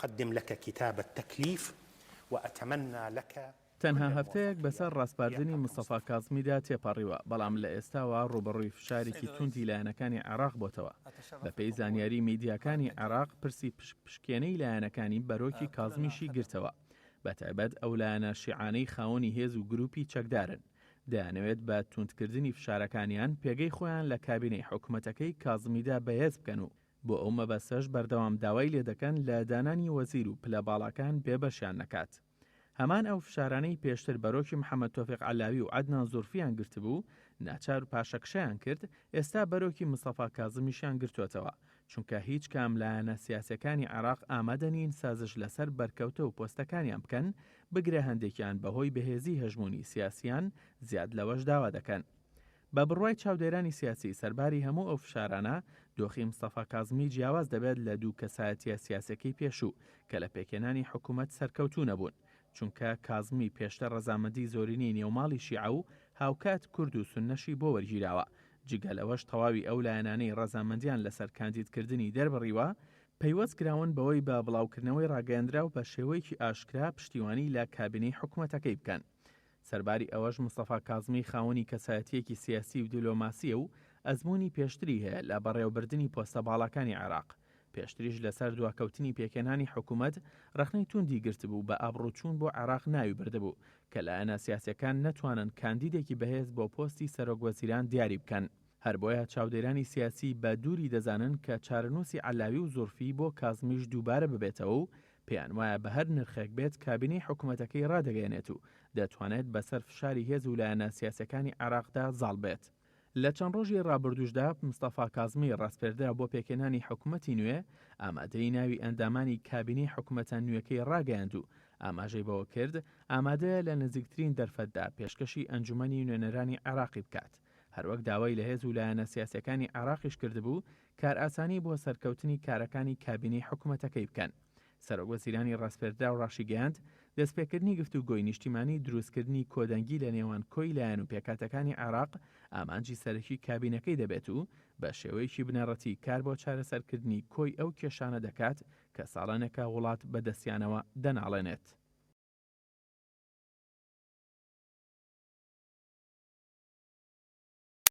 أقدم لك كتاب التكليف وأتمنى لك تەنها هەفتەیەک بەسەر ڕاسپاردنی مستەفا کازمیدا تێپەڕیوە، بەڵام لە ئێستاوە ڕووبەڕووی فشارێکی توندی لایەنەکانی عێراق بۆتەوە. بەپێی زانیاری میدیاکانی عێراق پرسی پشکپشکێنەی لایەنەکانی بەرۆکی کازمیشی گرتەوە، بەتایبەت ئەو لایەنە شیعانەی خاوەنی هێز و گروپی چەکدارن، دەیانەوێت بە توندکردنی فشارەکانیان پێگەی خۆیان لە کابینەی حکومەتەکەی کازمیدا بەهێز بکەن و بۆ ئەو مەبەستەش بەردەوام داوای لێدەکەن لە دانانی وەزیر و پلە باڵاکان بێبەشیان نەکات. هەمان ئەو فشارانەی پێشتر بەرۆکی محەمەد تۆفیق عەلاوی و عەدنان زورفیان گرتبوو، ناچار پاشەکشەیان کرد، ئێستا بەرۆکی مستەفا کازمیشیان گرتۆتەوە، چونکە هیچ کام لایەنە سیاسیەکانی عێراق ئامادە نین سازش لەسەر بەرکەوتە و پۆستەکانیان بکەن، بگرە هەندێکیان بەهۆی بەهێزی هەژموونی سیاسیان زیاد لەوەش داوا دەکەن. بە بڕوای چاودێرانی سیاسی سەرباری هەموو ئەو فشارانە، دۆخی مستەفا کازمی جیاواز دەبێت لە دوو کەسایەتییە سیاسیەکەی پێشوو کە لە پێکهێنانی حکومەت سەرکەوتوو نەبوون، چونکە کازمی پێشتر ڕەزامەندی زۆرینەی نێوماڵی شیعە و هاوکات کورد و سوننەشی بۆ وەرگیراوە، جگە لەوەش تەواوی ئەو لایەنانەی ڕەزامەندیان لەسەر کاندیدکردنی دەربڕیوە، پەیوەست کراون بەوەی بە بڵاوکردنەوەی ڕاگەیەندراو بە شێوەیەکی ئاشکرا پشتیوانی لە کابینەی حکومەتەکەی بکەن. سەرباری ئەوەش مستەفا کازمی خاوەنی کەسایەتییەکی سیاسی و دیلۆماسییە و ئەزموونی پێشتری هەیە لە بەڕێوەبردنی پۆستە باڵاکانی عێراق، پێشتریش لەسەر دواکەوتنی پێکهێنانی حکومەت ڕەخنەی توندی گرتبوو بە ئابڕووچوون بۆ عێراق ناوی بردبوو کە لایەنە سیاسییەکان نەتوانن کاندیدێکی بەهێز بۆ پۆستی سەرۆک وەزیران دیاری بکەن. هەر بۆیە چاودێرانی سیاسی بە دووری دەزانن کە چارەنووسی عەلاوی و زوڕفی بۆ کازمیش دووبارە ببێتەوە و پێیان وایە بە هەر نرخێک بێت کابینەی حکومەتەکەی ڕادەگەیەنێت و دەتوانێت بەسەر فشاری هێز و لایەنە سیاسیەکانی عێراقدا زاڵ بێت. لە چەند ڕۆژی ڕابردووشدا مستەفا کازمی ڕاسپێردرا بۆ پێکهێنانی حکومەتی نوێ، ئامادەیی ناوی ئەندامانی کابینەی حکومەتە نوێکەی ڕاگەیاند و ئاماژەی بەوە کرد، ئامادەیە لە نزیکترین دەرفەتدا پێشکەشی ئەنجومەنی نوێنەرانی عێراقی بکات. هەروەک داوای لە هێز و لایەنە سیاسیەکانی عێراقیش کردبوو کارئاسانی بۆ سەرکەوتنی کارەکانی کابینەی حکومەتەکەی بکەن. سەرۆکوەزیرانی ڕاسپێردراو ڕاشیگەیاند، دەستپێکردنی گفتوگۆی نیشتیمانی دروستکردنی کۆدەنگی لە نێوان کۆی لایەن و پێکهاتەکانی عێراق ئامانجی سەرەکی کابینەکەی دەبێت و بە شێوەیەکی بنەڕەتی کار بۆ چارەسەرکردنی کۆی ئەو کێشانە دەکات کە ساڵانێکە وڵات بەدەستیانەوە دەناڵێنێت.